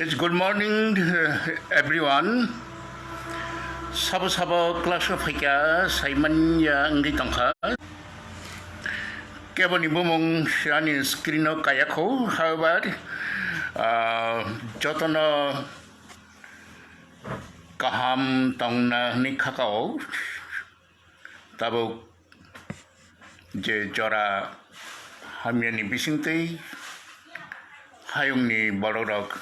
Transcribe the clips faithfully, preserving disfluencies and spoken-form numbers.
It's good morning, uh, everyone. Sabo sabo class o phaikha, saimanya wngwi tongkha. Keboni bumung ani screen o kayakho, however, uh, jotono kaham tongna hwnwi khakao. Tabuk je jora hamyani bisingtwi hayungni bororok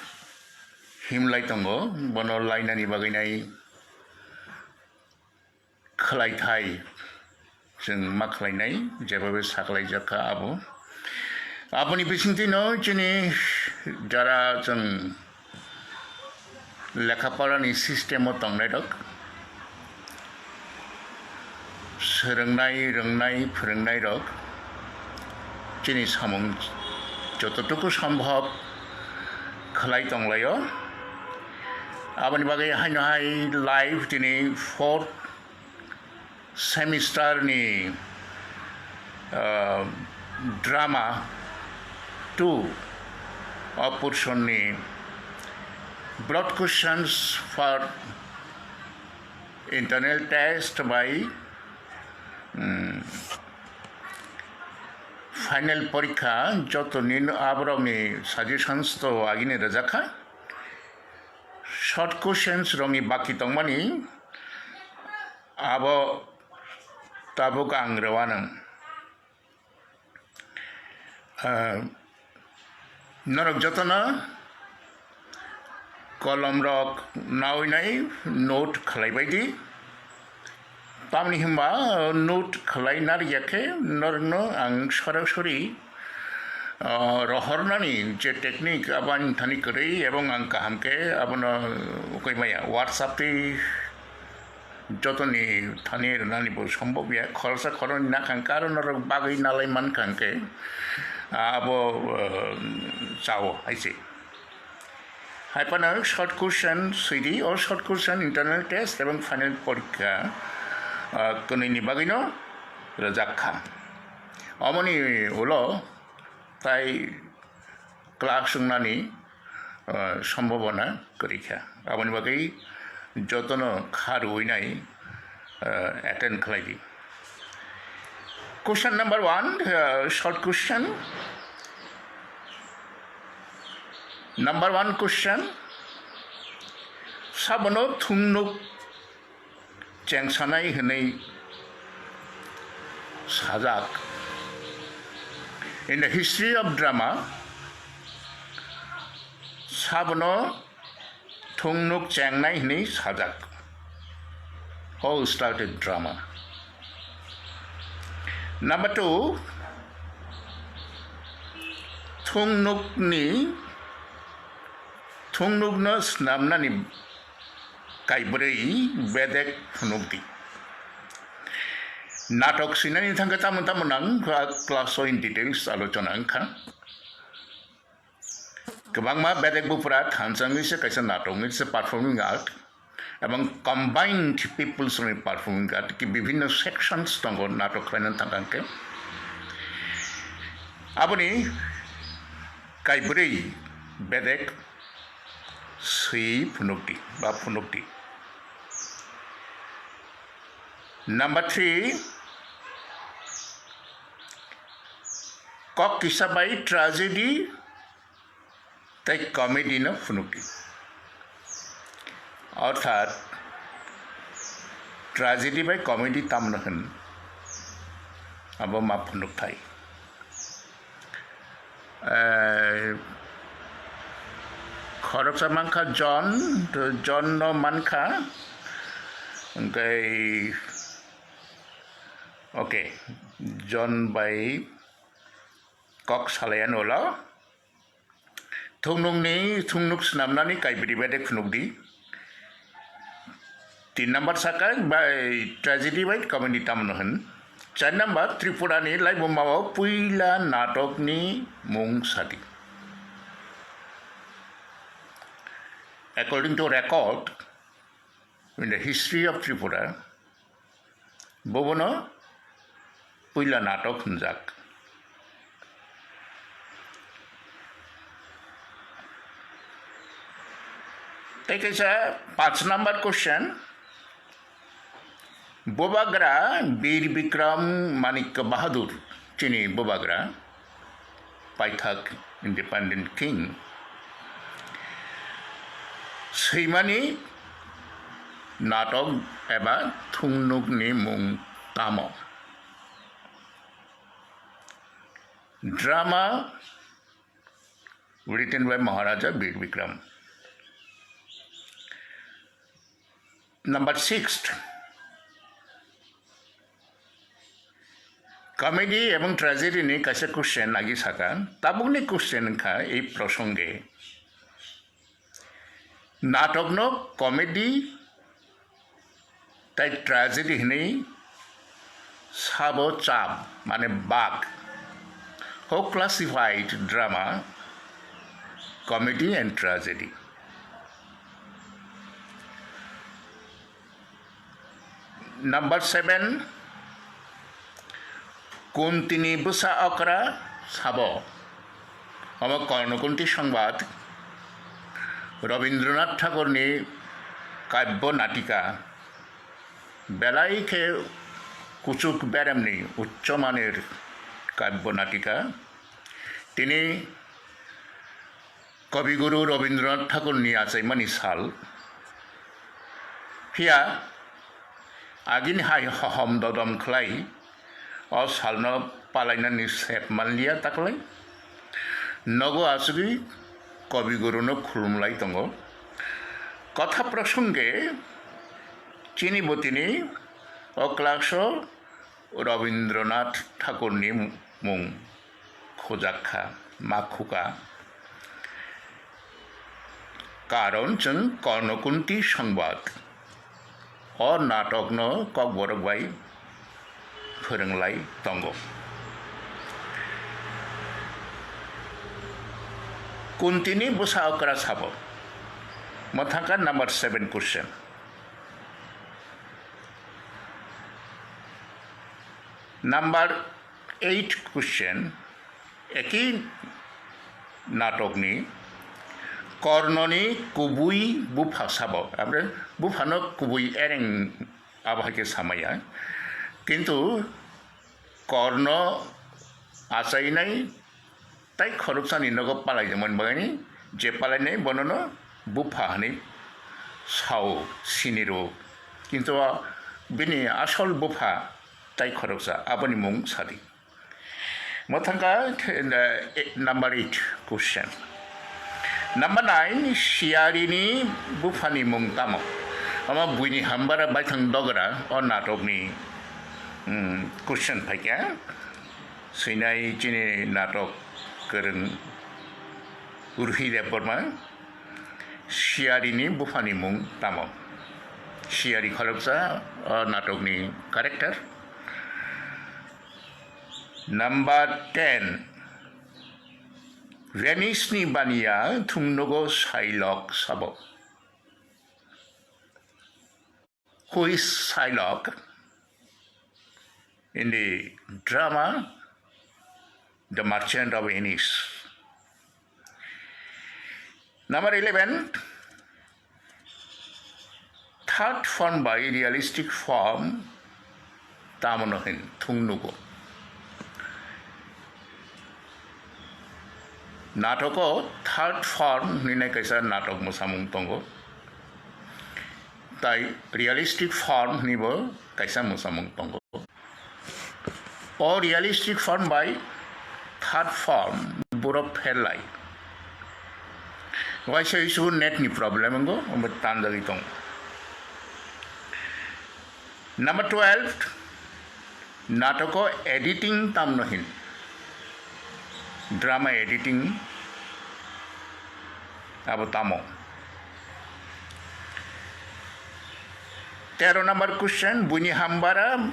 himlai tongo, bono lainani bagwinai khwlaithai chwng ma khwlainai, jebabe sakhwlaijakha abo. Aboni bisingtwino chini jara chwng lekha porani system o tongnairok, swrwngnai, rwngnai, phwrwngnairok chini samung jototuku sombhob khwlai tonglaio. Aboni bagwi haino hai live tini fourth semester ni, ah, drama two o portion ni broad questions for internal test by, mm, final porikha jotoni aborokni suggestions to agini rwjakha. Short questions rokni baki tongmani abo tabuk ang rwano. Ah, norok jotono kolomrok nawinai note khlaibaidi. Tamni hwnba note khlai narwkya khe norokno ang sorasori, ah, rohornani je technique abo ani thani kwrwi ebong ang kaham khe abono ukui maya WhatsApp twi jotoni thani rwnani bo sombobya, khoroksa khoroknwi nakha hwnkhe aro norok bagwi nalai mankha hwnkhe, ah, abo, ah, chao hai se. Hai phano short question swidi, o short question internal test ebong final porikha, ah, kwnwini bagwino rwjak kha. Omoni ulo tai class wngnani, ah, sombobona kwrwi kha. Aboni bagwi jotono kha rwinai, ah, attend khlai di. Question number one, ah, short question. Number one question, sabono thungnuk chengsanai hwnwi sajak. In the history of drama, sabono thungnuk chengnai hwnwi sajak. How started drama? Number two, thungnukni, thungnukno snamnani kaibrwi bedek phunukdi. Natok swinani thangkhe tamo tamo nang, class o in details alochona wngkha. Kwbangma bedek bupra thansa wngwi se kaisa natok wngwi se performing art, ebong combined peoples ni performing art ki bibhinno sections tongo natok khlaina thangkha hwnkhe. Aboni kaibrwi bedek swi phunukdi ba phunukdi. Number three, kok kisa bai tragedy tei comedy no phunukdi. Orthat tragedy bai comedy tamno hwn, abo ma phunukthai. Eh, khoroksa mankha John, to John no mankha, hwnkhe, okay, John bai kok salaiya nolo. Thungnukni, thungnuk snamnani kaibrwi bedek phunukdi. Tin number sakha bai tragedy bai comedy tamno hwn. Char number, Tripura ni laibuma o puila natok ni mung sadi. According to record, in the history of Tripura, bobono puila natok hwnjak. Tei kaisa panch number question, Bubagra Bir Bikram Manikya Bahadur, chini Bubagra, paithak independent king, swimani natok eba thungnukni mung tamo? Drama written by Maharaja Bir Bikram. Number six, comedy ebong tragedy ni kaisa question agi saka, tabukni question wngkha ei prosonge. Natokno comedy tei tragedy hinwi sabo chap, mane bak. Who classified drama, comedy and tragedy? Number seven, Kuntini bwsa okra sabo? Omo Korno Kunti Songbat, Rabindranath Thakurni kabyo natika, belai khe kuchuk beremni uccho manir kabyo natika. Tini Kabi Guru Rabindranath Thakurni achaimani sal. Phiya agini hai hohom dodom khlai o salno palainani sep manliya taklai. Nogo achugwi Kabi Guruno khulumlai tongo. Kotha prosonge chini botini o class-o Rabindranath Thakurni mung khujak kha, ma khuka. Karon chwng Korno Kunti Songbat o natokno Kokborok bai phwrwnglai tongo. Kuntini bwsa okra sabo? Mwthangkha number seven question. Number eight question, eki natokni Kornoni kubui bupha sabo? Amre buphano kubui ereng abo hai khe samaya. Kintu Korno achainai tai khoroksani nogo palaijakmani bagwini je palainai bonono bupha hwnwi sao, siniro. Kintu o bini asol bupha tai khoroksa, aboni mung sadi. Mwthangkha, eh, number eight question. Number nine, Siyarini buphani mung tamo? Omo buini hambara baithang dogra o natokni, mm, question phaikha. Swinai chini natok kwrwng Ruhi Debbarma, Siyarini buphani mung tamo? Siyari khoroksa o natokni character. Number ten, Venice-ni baniya thungnogo Shylock sabo? Who is Shylock in the drama The Merchant of Venice? Number eleven, third form bai realistic form tamono hin thung nugo. Natoko third form hinwi kaisa natok mwsamung tongo. Tai realistic form hinwi bo kaisa mwsamung tongo. O realistic form bai third form borok pherlai. Waisa issue net ni problem wngkha, omo tanjagwi tongo. Number twelve, natoko editing tamno hin? Drama editing abo tamo? Tero number question, buini hambara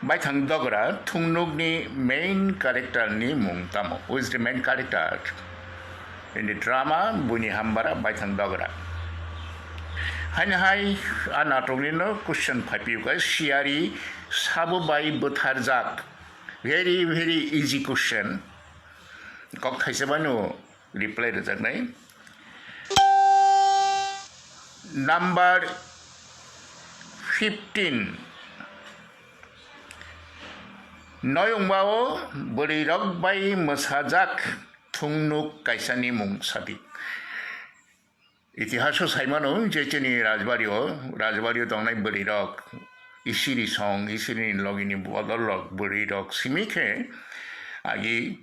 baithang dogra thungnukni main character ni mung tamo? Who is the main character in the drama buini hambara baithang dogra? Haino hai a natokni no question phaipiuka, siyari sabo bai bwtharjak? Very, very easy question. Kok thaisa bai no reply rwjaknai. Number fifteen. Noyungbao bwrwirok bai mwsajak thungnuk kaisani mung sadi. Itihaso saimano je chini rajbario, rajbario tongnai bwrwirok, isiri song, isirini logini bodolrok, bwrwirok simi khe agi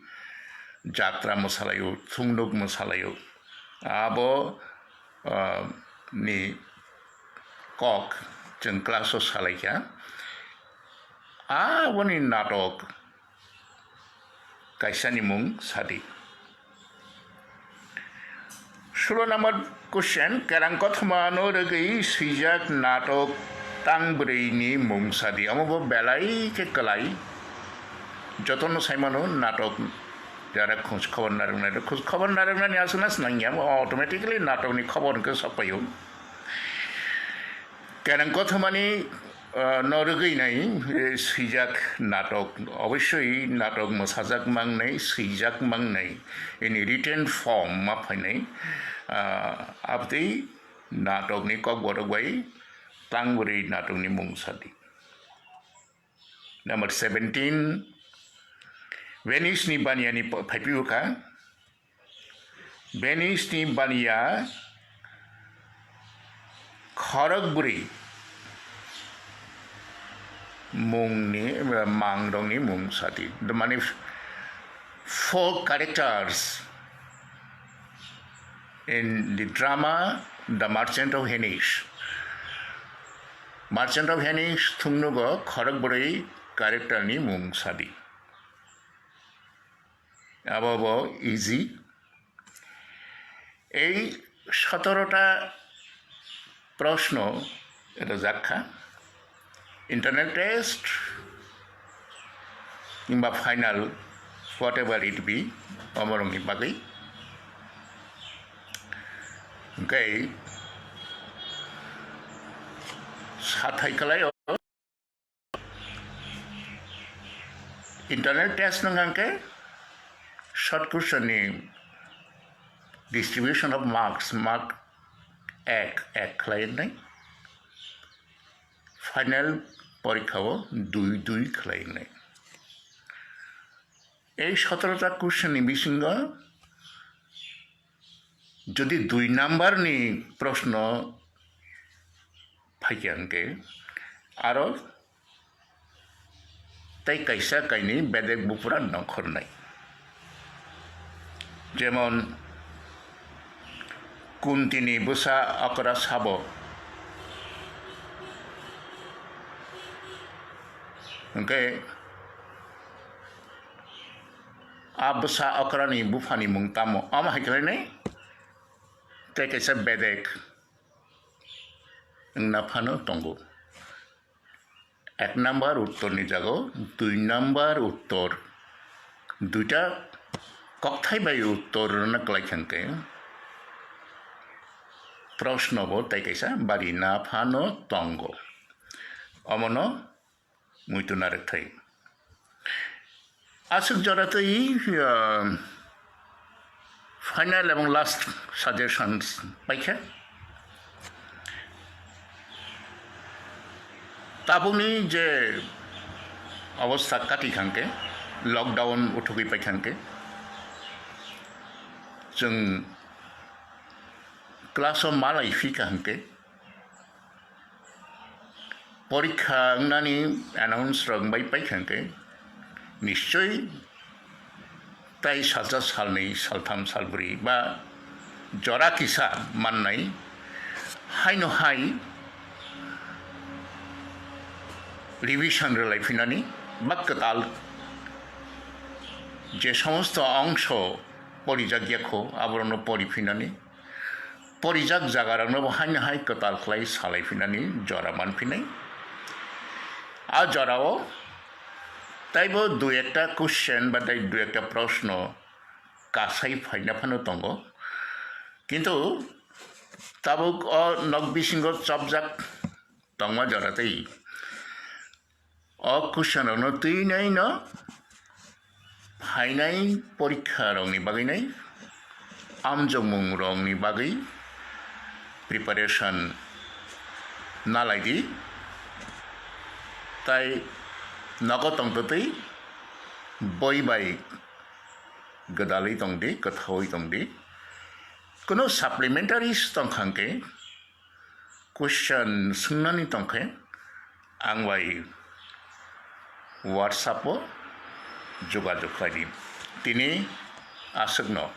jatra mwsalaio, thungnuk mwsalaio. Abo, ah, ni kok chwng class-o salaikha. Aboni natok kaisani mung sadi. Sulo number question, kerang kothoma no rwgwi swijak natok tang bwrwi ni mung sadi. Omo bo belai khe kwlai. Jotono saimano natok jara khus khobor narwknai, khus khobor narwknani aswk na swnang ya, automatically natok ni khobor hwnkhe sokpaio. Kerang kothomani, ah, no rwgwi nai, eh, swijak natok, obossoi natok mwsajak mangnai, swijak mangnai, ini written form ma phainai, ah, abtwi natokni kokborok bai tang bwrwi natokni mung sadi. Number seventeen, Venice ni baniya ni po-, phaipiyo kha. Venice ni baniya khorok bwrwi mungni, mangrokni mung sadi. The mane four characters in the drama The Merchant of Venice. Merchant of Venice thungnugo khorok bwrwi character ni mung sadi. Abo bo easy. Ei sotorota proshno rwjak kha. Internal test himba final, whatever it be, omorokni bagwi. Hwnkhe sathai kwlaio. Internal test no hwnkhe short question ni distribution of marks, mark ek, ek khlai wngnai. Final porikha o dui, dui khlai wngnai. Ei sotorota question ni bisingo jodi dui number ni proshno phaikha hwnkhe aro tei kaisa kainwi bedek bupura nongkhornai. Jemon, Kuntini bwsa okra sabo. Hwnkhe, a bwsa okrani buphani mung tamo? Omo hai khlainai tei kaisa bedek wngna phano tongo. Ek number uttor ni jaga o dui number uttor, duita kokthai bai uttor rwna kwlai kha hwnkhe, proshno bo tei kaisa bari na phano tongo. Omono muitu narwkthai. Aswk jora twi, ah, final ebong last suggestions paikha. Tabukni je obostha kati khangkhe, lockdown uthugwi paikha hwnkhe, chwng class o malai phikha hwnkhe, porikha wngnani announce rok bai paikha hwnkhe, nischoi tai salsa salnwi, saltham, salbrwi ba jora kisa mannai haino hai revision rwlai phinani ba kwtal je somosto ongso porijak ya kho, aborokno pori phinani, porijak jagarokno bo haino hai kwtal khlai salai phinani jora man phinai. A jorao taibo dui ekta question ba tei dui ekta proshno kasai phaina phano tongo, kintu tabuk o nok bisingo chopjak tongma jora tei o question rokno twi nai no phainai porikha rokni bagwi nai, amjokmung rokni bagwi preparation nalai di. Tai nogo tongtwtwi boi bai gwdalwi tong di, kwthaui tong di. Kuno supplementaries tong kha hwnkhe, question swngnani tong khe, ang bai WhatsApp o jogajog khlai di. Tini aswkno